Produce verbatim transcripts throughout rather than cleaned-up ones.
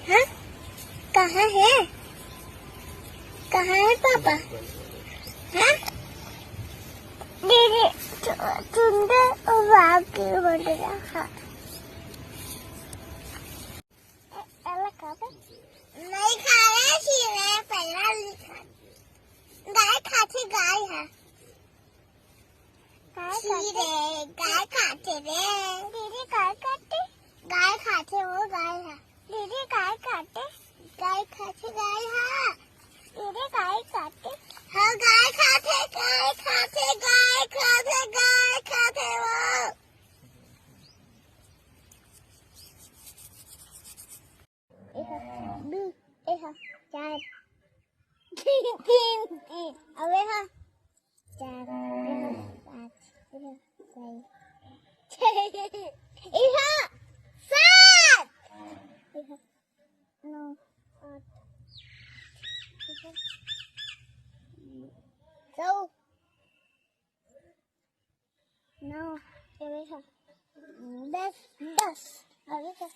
हाँ? कहाँ है? कहाँ है पापा? हाँ? दीदी, तु-, तुंदे बाकी बोल रहा। हाँ। ए-, एला खाबे? नहीं खा रहे, खीरे पहला नहीं खा। गाय खाथे, गाय है। गाय खाथे। खीरे, गाय खाथे रे। दीदी, गाय खाथे? गाय खाथे, वो गाय है। दीदी, गाय खाथे? गाय खाथे, गाय है। दीदी, गाय खाथे? हाँ, गाय खाथे, गाय खाथे, गाय खाथे, गाय खाथे वो। एहा, दू, एहा, चार। तीन, तीन। अब एहा, चार, एहा, पाँच, एहा, छह, छह, एहा, सात, एहा, नौ, आठ, एहा, सौ, नौ, अबे हा, दस, दस, अबे हा,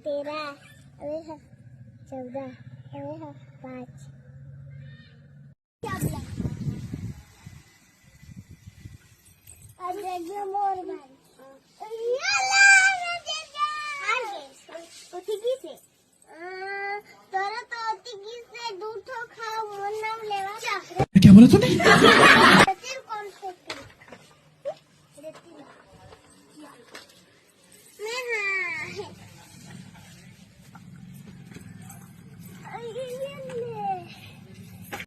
तेरह, अबे हा, चौदह, अबे हा, पाँच। क्या बोला? अब देखिए मोर बारी। हार गए। वो ठीक ही थे। अ, तोरा तो अति किस से दू ठो खाओ, मोर नाम लेवा। क्या बोला तूने?